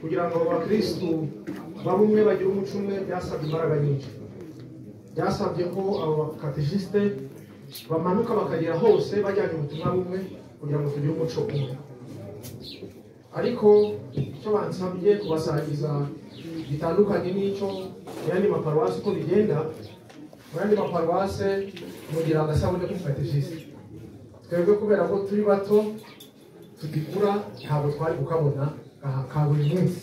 Kugira ngo abakristu babe umwe, bagire umuco umwe, byasabye imbaraga nyinshi. Byasabye ko abakatejiste bamanuka bakagera hose bajyanye ubutumwa bumwe kugira ngo tugire umuco umwe. Ariko icyo bansabye kubasangiza bitandukanye n'icyo mu yandi maparuwasi uko bigenda. Mu yandi maparuwase mugira agasabune k'umukatejiste. Twebwe kubera ko turi bato tugikura, ntabwo twari kukabona ka buri munsi.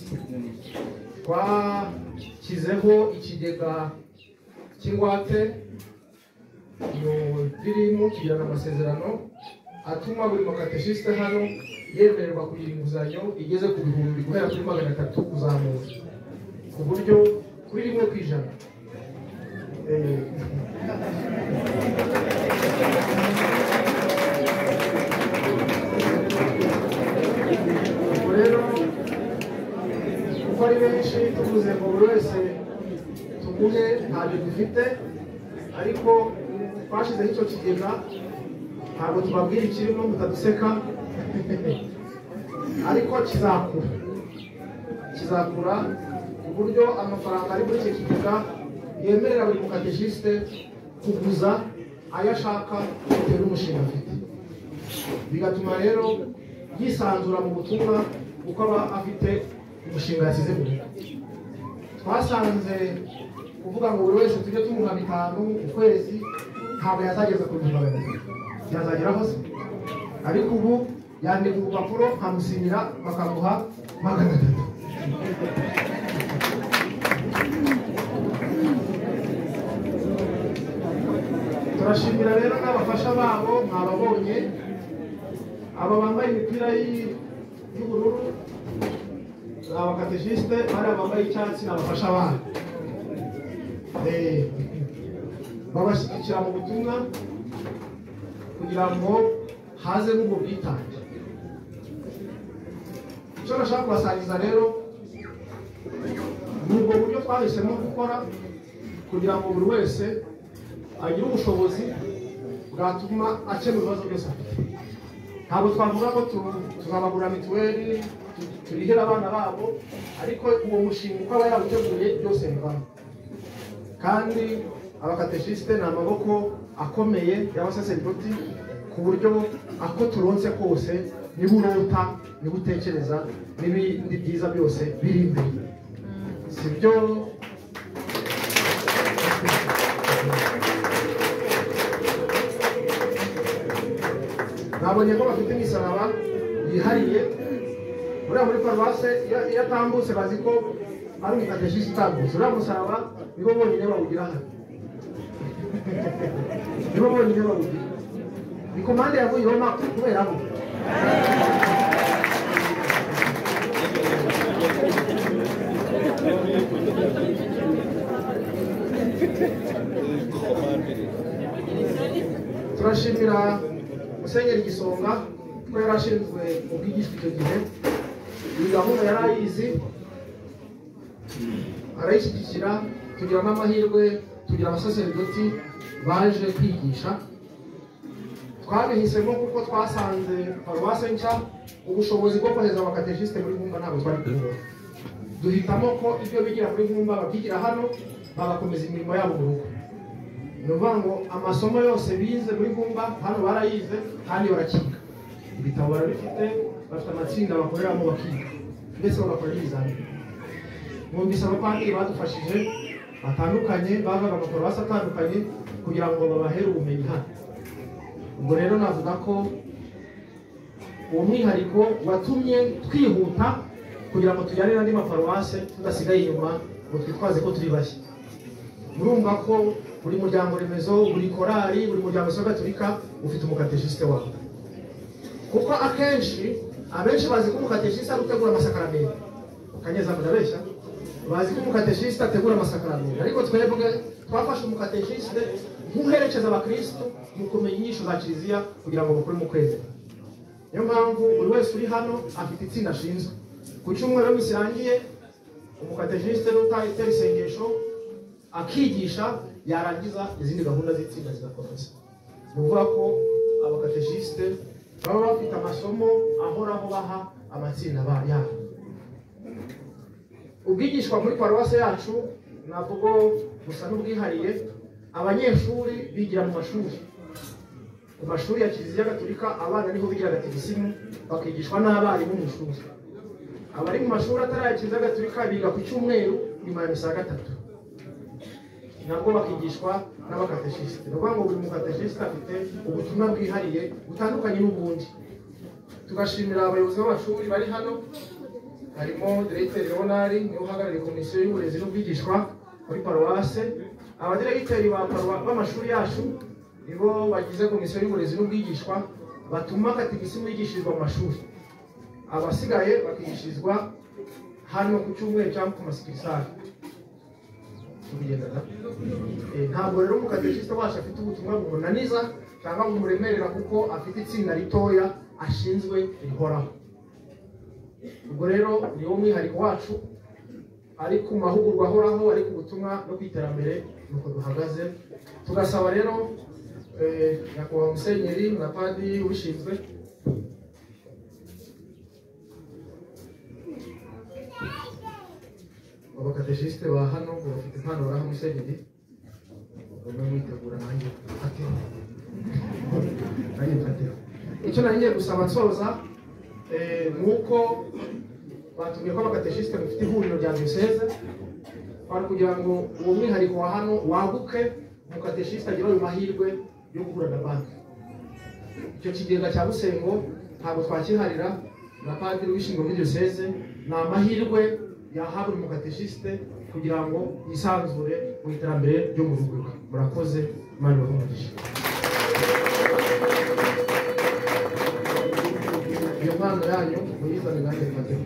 Twashyizeho ikigega cy'ingwate mu tugirana amasezerano atuma buri mukateshiste hano yemererwa kugira inguzanyo igeze ku bihumbi guhera kuri 300 kuzamura, ku buryo kuri 1%. Ubwo rero kuko ari benshi, tuvuze ngo buri wese tumuhe, ntabyo dufite, ariko twashyizeho icyo kigega. Ntabwo tubabwira ikirimo mutaduseka, ariko kizakura, kizakura ku buryo amafaranga ari muri icyo kigega yemerera buri mukatejiste kuguza ayo ashaka bitewe n'umushinga afite, bigatuma rero yisanzura mu butumwa kuko aba afite umushinga yasize mu rugo. Twasanze kuvuga ngo buri wese tujye tumuha 5 ku kwezi ntabwo yazageza ku 300, yazageraho se? Ariko ubu yandika urupapuro nkamusinyira bakamuha 300. Turashimira rero n'abafasha babo mwababonye, aba bambaye imipira y'ubururu ni abakatejiste, bariya bambaye icyatsi ni abafasha babo. Babashyigikira mu butumwa kugira ngo haze n'ubwo bwitange. Icyo nashaka kubasangiza rero ni ubwo buryo twahisemo gukora kugira ngo buri wese agire ubushobozi bwatuma akemura ibibazo byose afite. Ntabwo twavuga ko tuzabagura mituweli, turihera abana babo, ariko uwo mushinga uko aba yawuteguye byose bivamo. Kandi abakatejiste ni amaboko akomeye y'abasaseridoti, ku buryo ako turonse kose niba urota, niba utekereza, n'ibindi byiza byose biri imbere, si byo? Nabonye ko bafite imisaraba yihariye. Buriya muri paruwase iyo atambutse bazi ko ari umukatejiste utambutse. Uriya musaraba nibo bonyine bawugira hano, nibo bonyine bawugira. Ni komande yavuye i Roma kubera bo. Turashimira Musenyeri Gisonga ko yari ashinzwe ubwigishwa icyo gihe. Iyi gahunda yari ayizi, arayishyigikira, tugira n'amahirwe tugira abasaseridoti baje kwigisha. Twabihisemo kuko twasanze paruwase nshya ubushobozi bwo kohereza abakatejiste muri Nkumba ntabwo twari kubona. Duhitamo ko ibyo bigira muri Nkumba babyigira hano, bagakomeza imirimo yabo mu rugo. Ni ukuvuga ngo amasomo yose bize muri Nkumba hano barayize kandi barakiga, ibitabo barabifite, bafite amatsinda bakoreramo bakiga, ndetse bagakora n'ibizamini. Mwumvise abapadiri badufashije batandukanye, bavaga amaparuwasi atandukanye kugira ngo babahere ubumenyi hano. Ubwo rero navuga ko uwo mwihariko watumye twihuta kugira ngo tujyane n'andi maparuwase tudasigaye inyuma ngo twitwaze ko turi bashya. Murumva ko buri muryango remezo, buri korali, buri muryango gatolika ufite umukatejiste wawo, kuko akenshi abenshi bazi ko umukatejiste ari utegura amasakaramentu. Kanyeza murabeshya, bazi ko umukatejiste ategura amasakaramentu, ariko twebwe twafashe umukatejiste nk'uherekeza abakristo mu kumenya inyigisho za kiliziya kugira ngo bakure mu kwemera. Niyo mpamvu buri wese uri hano afite itsinda ashinzwe. Ku cyumweru misi irangiye, umukatejiste n'utahitera isengesho akigisha, yarangiza izindi gahunda z'itsinda zigakomeza. Ni ukuvuga ko abakatejiste baba bafite amasomo ahoraho baha amatsinda yabo. Ubwigishwa muri paruwase yacu ntabwo gusa n'ubwihariye, abanyeshuri bigira mu mashuri, ku mashuri ya Kiliziya Gatolika abana niho bigira gatigisimu, bakigishwa n'abarimu mu ishuri. Abari mu mashuri atari aya Kiliziya Gatolika biga ku cyumweru nyuma ya misa ya gatatu, nabwo bakigishwa n'abakateshisite. Ni ukuvuga ngo buri mukateshisite afite ubutumwa bwihariye butandukanye n'ubundi. Tugashimira abayobozi b'amashuri bari hano, harimo Diregiteri Leonard niwe uhagarariye komisiyo y'uburezi n'ubwigishwa muri paruwase. Abadiregiteri b'amashuri yacu nibo bagize komisiyo y'uburezi n'ubwigishwa, batuma gatigisimu yigishirizwa mu mashuri, abasigaye bakigishirizwa hano ku cyumweru cyangwa ku masikirisari. Ntabwo rero umukateshisite wacu afite ubutumwa bumunaniza cyangwa bumuremerera, kuko afite itsinda ritoya ashinzwe rihoraho. Ubwo rero niwo mwihariko wacu, ari ku mahugurwa ahoraho, ari ku butumwa no ku iterambere, nuko duhagaze. Tugasaba rero nyakubahwa Musenyeri na padiri ubishinzwe abakateshisite ba hano ngo bafite impano baraha Musenyeri, bamwe mwitegura nanjye mfateho, nanjye mfateho. Icyo nari ngiye gusaba nsoza ni uko batubwiye ko abakateshisite bafite ihuriro rya diyoseze, bari kugira ngo uwo mwihariko wa hano waguke, umukateshisite agire ayo mahirwe yo guhura na banki. Icyo kigega cya Busengo ntabwo twakiharira na padiri w'ishinzwe muri diyoseze, ni amahirwe yaha buri mukateshisite kugira ngo yisanzure mu iterambere ryo mu rugo. Murakoze, Imana ibahe umugisha. Iyo mpano yanyu muyizane nanjye mfateho.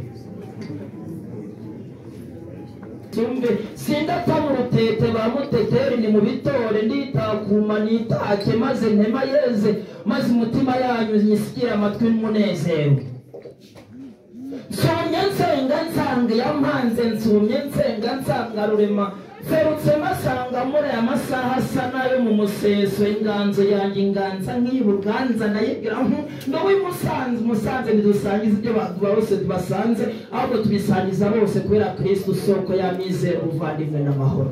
Tumbe sindata mu rutete ba muteteri ni mu bitore, nditakuma nitake maze ntema yeze, maze umutima yanyu nyisikira amatwi n'umunezero. Nsumye nsenga nsanga yampanze, nsumye nsenga nsanga rurema, nserutse masanga muri aya masaha asa nayo mu museso. Inganzo yanjye inganza nk'ibuganza ndayibwira ndowe Musanze, Musanze ntidusangiza ibyo bose tubasanze, ahubwo tubisangiza bose kubera Kristo soko y'amizero, ubuvandimwe n'amahoro.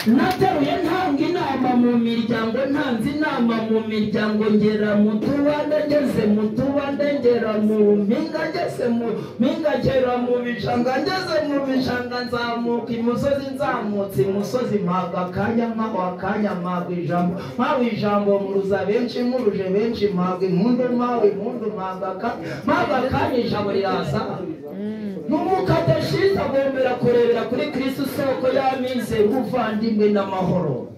Nateruye ntanga inama mu miryango, ntanze inama mu miryango, ngera mu tubande, ngeze mu tubande, ngera mu mpinga, ngeze mu mpinga, ngera mu bishanga, ngeze mu bishanga, nzamuka imusozi, nzamutse imusozi, mpabwa akanya, mpawe akanya, mpabwa ijambo, mpawe ijambo, muruza benshi, nkuruje benshi, mpabwa impundu, mpawe impundu, mpabwa akanya, mpabwa akanya, ijambo riraza. N'umukateshisite agombera kurebera kuri Kristo soko y'amizero, ubuvandimwe n'amahoro.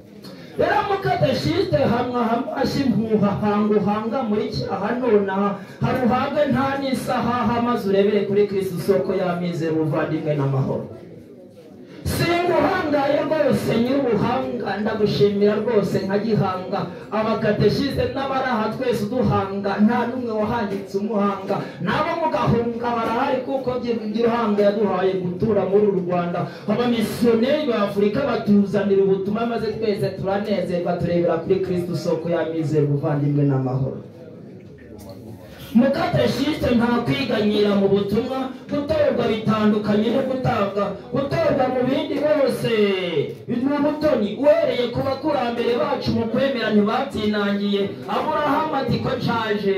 Rero mukateshisite hamwe hamashyi impuha, hanga uhanga muri cyaha nonaha, haruhange nta n'isahaha, maze urebere kuri Kristo soko y'amizero, ubuvandimwe n'amahoro. Singuhangaye rwose nyir'ubuhanga, ndagushimira rwose nka Gihanga. Abakateshisite n'abaraha twese uduhanga, nta n'umwe wahangitse umuhanga, nabo mugahunga barahari, kuko Gihanga yaduhaye gutura muri uru Rwanda. Abamisiyoneri ba Afurika batuzanira ubutumwa, maze twese turanezerwa, turebera kuri Kristo soko y'amizero, ubuvandimwe n'amahoro. Mukateshisite nta kwiganyira mu butumwa, gutorwa bitandukanye no gutabwa, gutorwa mu bindi bose ni ubutoni. Uhereye ku bakurambere bacu mu kwemera ntibabyinangiye. Aburahamu ati ko nshaje,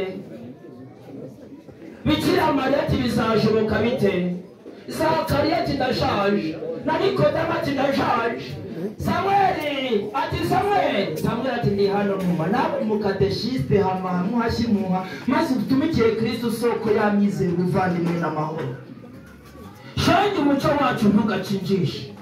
Bikira Mariya ati bizashoboka bite, Zakariya ati ndashaje, na Nikodemu ati ndashaje, Samweli ati Samweli, Samweli ati ndi hano ntuma. Nawe mukateshisite hama muhashye impuha, maze utumikire Kristo soko y'amizero, ubuvandimwe n'amahoro. Shenge umuco wacu ntugacinjishe,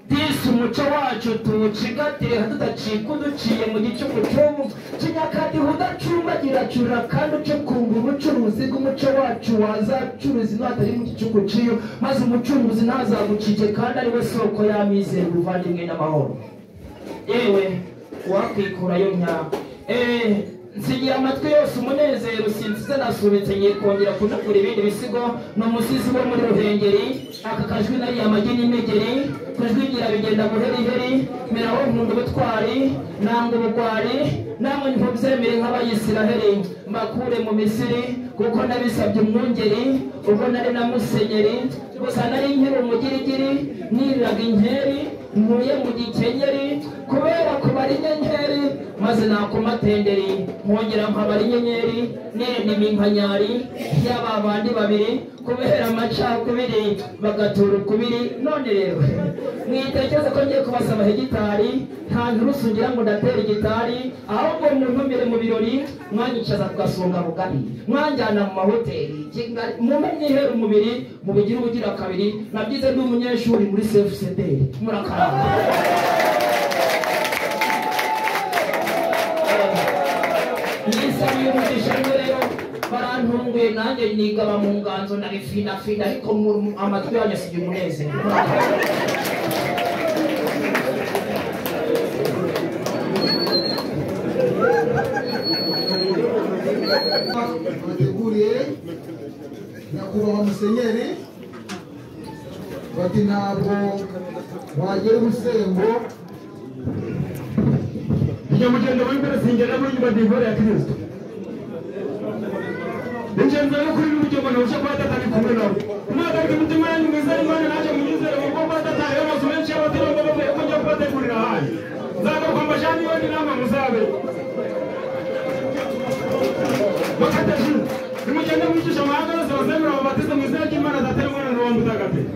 disi umuco wacu tuwucigatire tudacika uduciye mu gicuku cy'ubu kinyakadiho udacumbagira cura kandi ucukumba ubucuruzi bw'umuco wacu, wazacuruza inatari mu gicuku cy'iyo, maze umucuruzi ntazagucike kandi ari we soko y'amizero, ubuvandimwe n'amahoro. Yewe wakwikurayo nya nsigiye amatwi yose umunezero, sinsize nasubitse ngiye kongera kunagura ibindi bisigo. Ni umusizi wo muri Ruhengeri, aka kajwi nariye amagi n'imegeri. Kujwigira bigenda buheriheri, meraho nkunda ubutwari, nanga ubugwari, namwe ntimubyemere nk'abayisiraheli, mbakure mu Misiri kuko nabisabye umwungeri, ubwo nari na musenyeri, gusa nari nkiri umugirigiri, niriraga inkeri, ntuye mu gikenyeri, kubera kubara inyenyeri, maze nakumatenderi, nkongera nkabara inyenyeri, nirema iminkanyari y'aba bandi babiri, kubera amacakubiri bagatura ukubiri. None rero mwitekereza ko ngiye kubasaba hegitari, nta nturusu ngira ngo ndatera igitari, ahubwo muntumire mu birori, mwanyicaza ku gasonga bugari, mwanjyana mu mahoteli, mumpe mwihere umubiri, mubigire ubugira kabiri, nabyize ndi umunyeshuri muri CFCD. Murakaramba. Nisabiye umugisha rero, barantunguye nanjye nigaba mu nganzo ndabifinafina, ariko amatwi yanyu asigaye umunezero. Bateguriye nyakubahwa musenyeri bati ntabwo wagera Busengo. Inyamugendo w'imbere singera muri nyuma d'intore ya Kristo. Ingenzo yo kuri n'urugendo ntabasha kuba tatari kumwe nawe. Mwagarika imitima yanyu mwiza Imana naje munyizere kuko kuba tatari amazu menshi y'abaterwa bavuye ko njya kubategurira ahandi. Nzagaruka mbajane iwe n'inama muzabe. Bakatashi, nimugende mwigisha amahanga yose bazemera babatize mu izina ry'Imana Data n'Umwana na Roho Mutagatifu.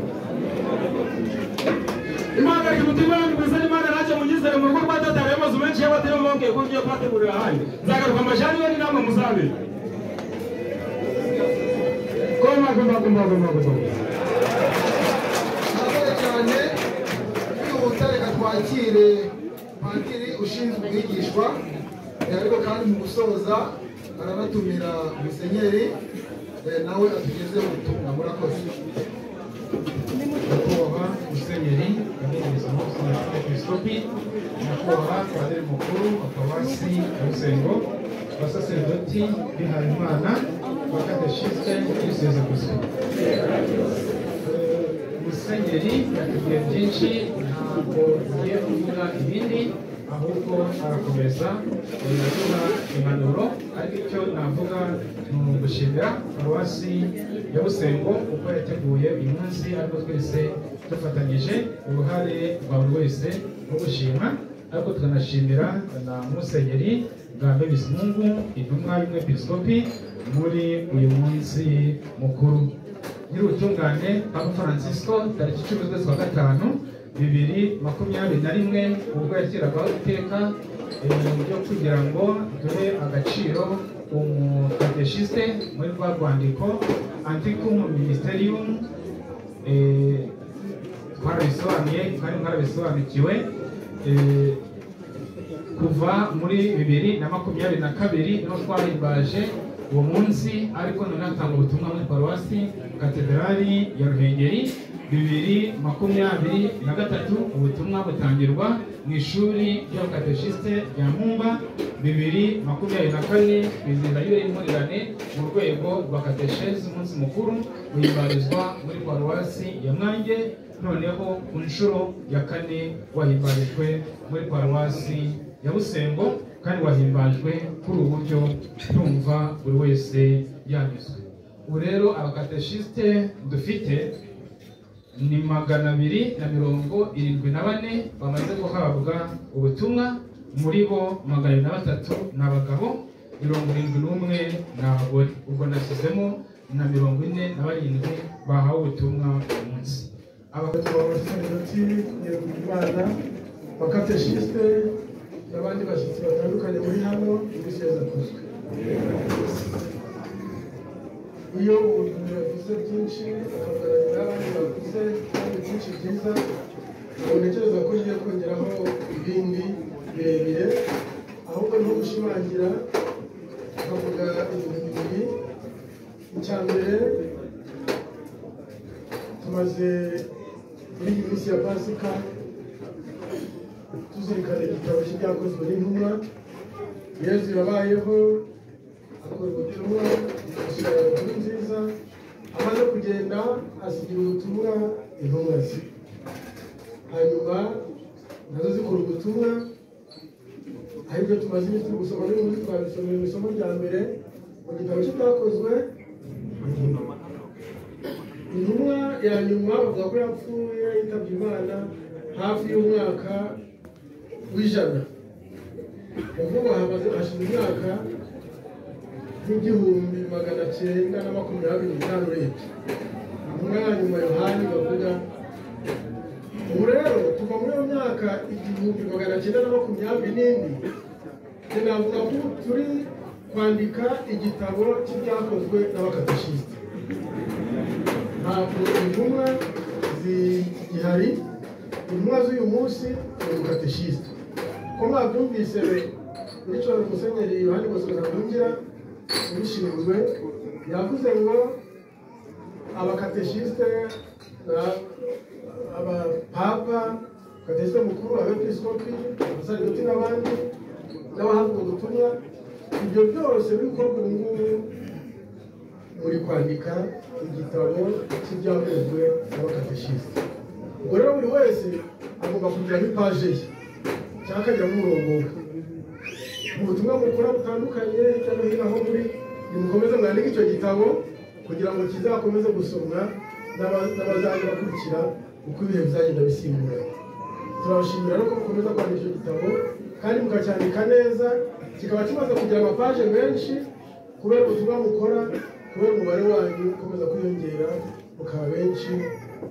Imuhagarika imitima yanyu mwiza Imana naje munyizere mu rugo rwa Data hariyo amazu menshi y'abaterwa bavuye ko ngiye kubategurira ahandi. Nzagaruka mbajane iwe n'inama muzabe. Goma goma goma goma goma. Murakoze cyane. Kwihuta reka twakire padiri ushinzwe ubwigishwa, ariko kandi mu gusoza aranatumira musenyeri nawe atugezeho ubutumwa. Murakoze. Nyakubahwa musenyeri Episkopi, nyakubahwa padiri mukuru wa paruwasi ya Busengo, abasaseredoti bihayimana, abakateshisite n'ibisiza gusa. Musenyeri yatubwiye byinshi, ntabwo ngiye kuvuga ibindi, ahubwo arakomeza aduha impanuro. Ariko icyo navuga ni ugushimira paruwasi ya Busengo uko yateguye uyu munsi, ariko twese dufatanyije uruhare rwa buri wese mu gushima, ariko tukanashimira na musenyeri Bwambe Bizimungu, intumwa y'umwepiskopi muri uyu munsi mukuru. Nyir'ubutungane Papa Francisco tariki 10 z'ukwezi kwa gatanu 2021, ubwo yashyiragaho iteka ryo kugira ngo duhe agaciro umukateshiste muri rwa rwandiko Anticum Ministerium, twarabisobanuye kandi mwarabisobanukiwe. Kuva muri 2022 niho twahimbaje uwo munsi, ariko none hatanga ubutumwa muri paruwasi katedrali ya Ruhengeri. 2023 ubutumwa butangirwa mu ishuri ry'abakateshiste rya Nkumba. 2024 bizihiza yubile y'impurirane mu rwego rwa kateshezi, umunsi mukuru uhimbarizwa muri paruwasi ya Mwange, noneho ku nshuro ya kane wahimbarijwe muri paruwasi ya Busengo, kandi wahimbajwe kuri ubu buryo tumva buri wese yanyuzwe. Ubu rero abakateshiste dufite ni 274 bamaze guhabwa ubutumwa, muri bo 203 ni abagabo, 71 ni abagore. Ubwo nashyizemo na 47 bahawe ubutumwa uyu munsi. Abasaseredoti, Imana, abakateshiste n'abandi bashyitsi batandukanye muri hano, muri Iyo umuntu yavuze byinshi akagaragara n'abandi bavuze kandi byinshi byiza, ntekereza ko ngiye kongeraho ibindi birebire, ahubwo ni nko gushimangira tukavuga ibintu bibiri. Icya mbere, tumaze muri iyi minsi ya Pasika tuzirikana igitabo cy'ibyakozwe n'intumwa. Yezu yabayeho akora ubutumwa, asigira inkuru nziza, amaze kugenda asigira ubutumwa intumwa ze. Hanyuma nazo zikora ubutumwa, aribyo tumaze iminsi turi gusoma n'ubundi twabisomeye mu isomo rya mbere mu gitabo cy'ibyakozwe. Intumwa ya nyuma bavuga ko yapfuye yitabye Imana hafi y'umwaka w'100, uvuga hashize imyaka nk'1925 urebye. Intumwa ya nyuma Yohani bavuga. Ubu rero kuva muri iyo myaka 1924, navuga ko turi kwandika igitabo cy'ibyakozwe n'abakateshisite. Ntabwo intumwa zigihari, intumwa z'uyu munsi ni umukateshisite. Ko mwabyumvise bityo Musenyeri Yohani Bosco Ntagungira ubishinzwe yavuze ngo abakateshisite, abapapa, katesiste mukuru, abepiskopi, abasaridoti n'abandi n'abahabwa ubutumwa, ibyo byose biri gukorwa ubu ngubu muri kwandika igitabo cy'ibyakozwe n'abakateshisite. Ubwo rero buri wese agomba kugiramo ipaje ye cyangwa akagiramo umurongo we. Mu butumwa mukora butandukanye hirya no hino aho muri, nimukomeze mwandike icyo gitabo kugira ngo kizakomeze gusomwa n'abazajya bakurikira uko ibihe bizagenda bisimburana. Turabashimira ko mukomeza kwandika icyo gitabo kandi mukacyandika neza, kikaba kimaze kugira amapaje menshi kubera ubutumwa mukora, kubera umubare wanyu ukomeza kwiyongera mukaba benshi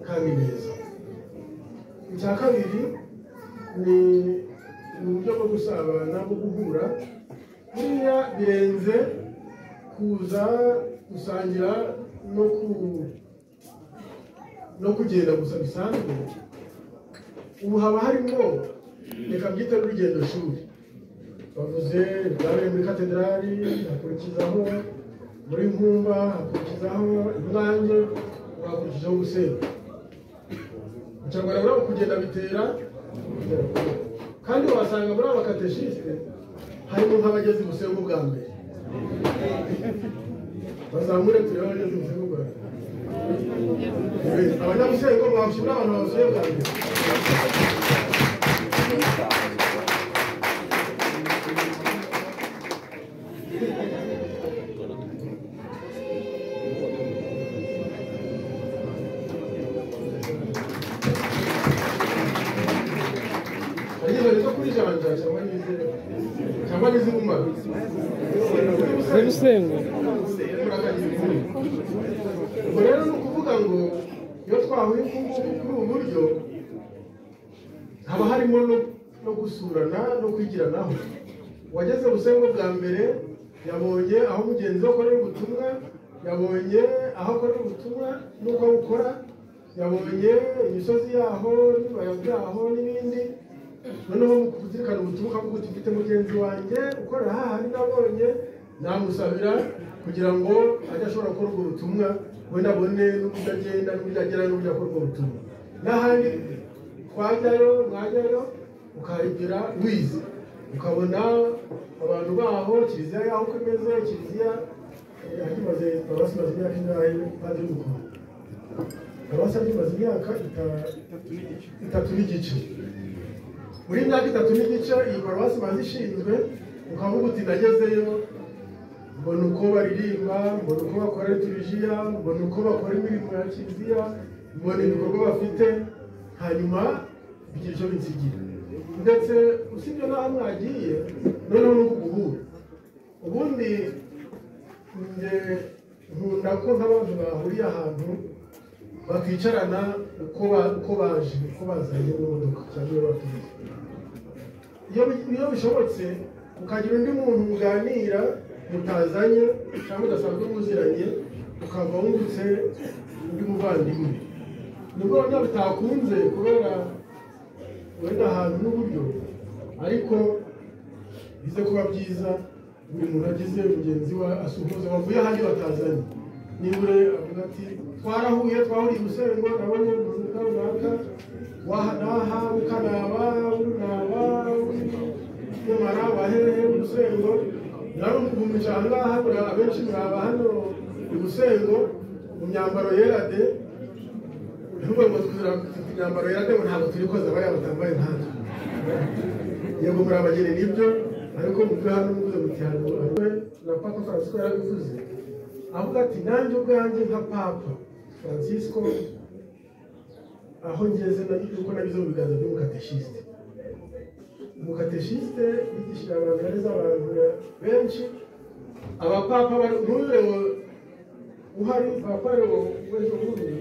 kandi neza. Icya kabiri ni uburyo bwo gusabana, bwo guhura. Buriya birenze kuza gusangira no kugenda gusa bisanzwe. Ubu haba harimo, reka mbyite n'urugendo shuri. Bavuze ibyabereye muri katedrali, hakurikizaho muri Nkumba, hakurikizaho Imwange, hakurikizaho Busengo. Mu Kinyarwanda buriya kugenda bitera, kandi wasanga muri aba bakateshisite harimo nk'abageze Busengo bwa mbere. Bazamure turebe abageze Busengo bwa mbere. Abanyabusengo mwashimira abantu basuye bwa mbere. Cyangwa n'iziguma Busengo. Ubwo rero ni ukuvuga ngo iyo twahuye kuri ubu buryo haba harimo no gusurana no kwigiranaho. Uwageze Busengo bwa mbere yabonye aho mugenzi we akorera ubutumwa, yabonye aho akorera ubutumwa n'uko abukora, yabonye imisozi yaho n'ibibaya byaho n'ibindi. Noneho mu kuzirikana ubutumwa ukavuga uti mfite mugenzi wanjye ukorera hahandi nabonye, namusabira kugira ngo ajye ashobora gukora ubwo butumwa, wenda abone n'uburyo agenda n'uburyo agera n'uburyo akora ubwo butumwa. N'ahandi twajyayo mwajyayo ukahagera wize, ukabona abantu baho, kiliziya yaho uko imeze. Kiliziya yakimaze paruwasi imaze imyaka ingahe padiri mukuru? Paruwasi imaze imyaka 3 n'igice. Muri imyaka 3 n'igice iyi paruwasi imaze ishinzwe, ukavuga uti ndagezeyo mbona uko baririmba, mbona uko bakora liturujia, mbona uko bakora imirimo ya kiliziya, mbona ibikorwa bafite, hanyuma bigira icyo binsigira. Ndetse usibye n'aho mwagiye, noneho no guhura. Ubundi njye nkunda ko nk'abantu bahuriye ahantu bakicarana uko baje, uko bazanye mu modoka cyangwa iyo batuye. Iyo bishobotse ukagira undi muntu muganira mutazanye cyangwa udasanzwe muziranye, ukaba wungutse undi muvandimwe. Nubwo wenda bitakunze kubera wenda ahantu n'uburyo, ariko bize kuba byiza buri muntu agize mugenzi we asuhuza bavuye ahandi batazanye. Nibure avuga ati twarahuye, twahuriye Busengo, nabonye umuntu runaka waha n'aha ukanaba urunaba nyamara wahehe Busengo. Narumva aha ngaha abenshi muraba hano i Busengo mu myambaro yera de. Ntuvuge ngo dufite imyambaro yera ngo ntabwo turi koza bariya batambaye nkatwe. Yego muri abageni nibyo, ariko muve hano muvuze muti hano na Papa Francisco yarabivuze, avuga ati nanjye ubwanjye nka Papa Francisco aho ngeze uko nabize mu biganza by'umukateshiste. Umukateshiste yigishije abantu, yareze abantu benshi, abapapa n'uyu uhari Papa Leo w'ejo bundi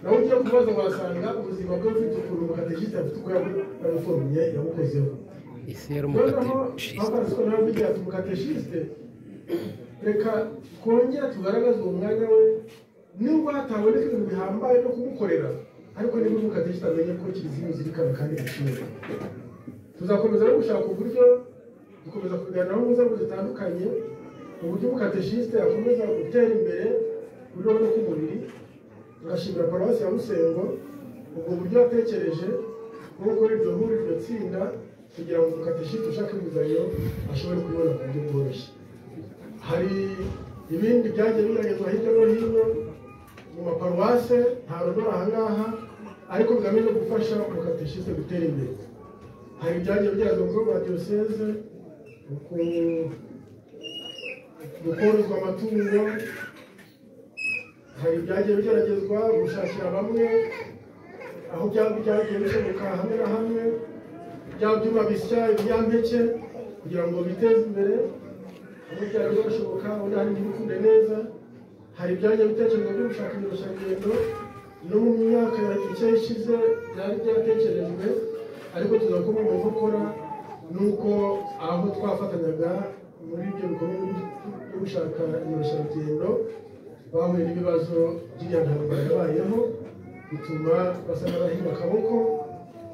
nawe ugiye kubaza wasanga ubuzima bwe bufite ukuntu umukateshiste afite uko yamuforumye yamukozeho. Isi yari umukateshiste. Papa Francisco nawe avugira ati umukateshiste reka twongere tugaragaze uwo mwanya we, nubwo hataboneka ibintu bihambaye byo kumukorera, ariko niba umukateshiste amenye ko kiliziya imuzirikana kandi imushimira. Tuzakomeza no gushaka uburyo dukomeza kubiganiraho mu nzego zitandukanye, uburyo umukateshiste akomeza gutera imbere ku buryo no ku mubiri. Turashimira paruwasi ya Busengo ubwo buryo yatekereje bwo gukora iryo huriro, iryo tsinda, kugira ngo umukateshiste ushaka inguzanyo ashobore kuyibona ku buryo bworoshye. Hari ibindi byagiye bigeragezwa hirya no hino mu maparuwase, nta rudora aha ngaha, ariko bigamije gufasha umukateshiste gutera imbere. Hari ibyagiye bigeragezwa mu rwego rwa diyoseze, mu korozwa amatungo, hari ibyagiye bigeragezwa gushakira bamwe aho byagiye bishoboka hamwe na hamwe, bya byuma bisya ibinyampeke kugira ngo biteze imbere, aho byari bishoboka ubundi hari ntibikunde neza. Hari ibyagiye bitekerezwa byo gushaka imirushyangendo, no mu myaka mike ishize byari byatekerejwe, ariko tuzakoma mu nkokora nuko aho twafatanyaga muri ibyo bikorwa byo gushaka imirushyangendo bahuye n'ibibazo by'iriya ntambara yabayeho, bituma basa n'abahinga akaboko,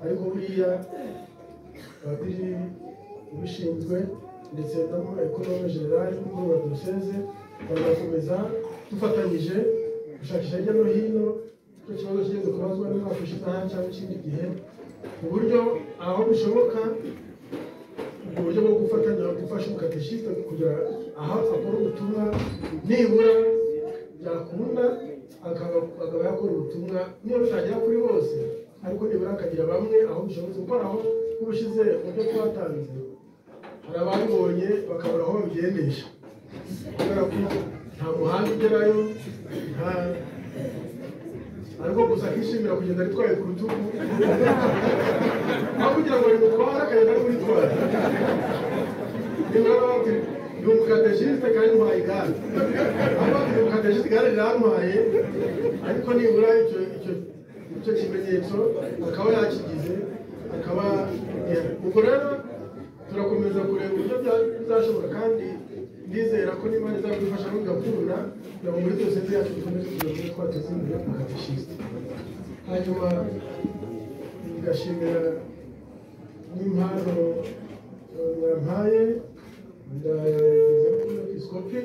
ariko buriya padiri ubishinzwe ndetse na ekonome generali n'umukuru wa diyoseze bagakomeza dufatanyije gushakisha hirya no hino icyo kibazo kigeze kubazwa n'umwaka ushize aha cyangwa ikindi gihe, ku buryo aho bishoboka ubwo buryo bwo gufatanya gufasha umukateshiste kugira aho akora ubutumwa, nibura byakunda akaba yakora ubutumwa niyo bitagera kuri bose, ariko nibura akagira bamwe aho bishobotse gukora. Aho ubushize mu byo twatanze hari ababibonye bakabura aho babigendesha kubera ko nta muhanda ugerayo, ariko gusa akishimira kugenda aritwaye ku rutugu, aho kugira ngo rimutware akagenda ari kuritwara. Nibura bati ni umukateshiste kandi ntwaye igare, aho bati ni umukateshiste igare rirantwaye, ariko nibura icyo kimenyetso akaba yakigize, akaba ubwo rero turakomeza kureba uburyo bizashoboka, kandi ndizera ko n'Imana izabidufasha bigakunda kugira ngo muri diyoseze yacu dukomeze kugira ngo twateze imbere umukateshiste. Hanyuma ngashimira n'impano mwampaye, ndageza kuri episkopi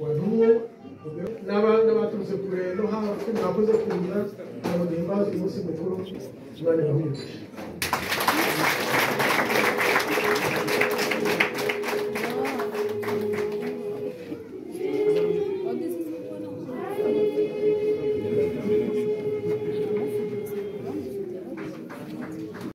wantumwe n'abaturutse kure no hafi, mwakoze kuza kugira ngo duhimbaze umunsi mukuru. Imana ibahe umugisha.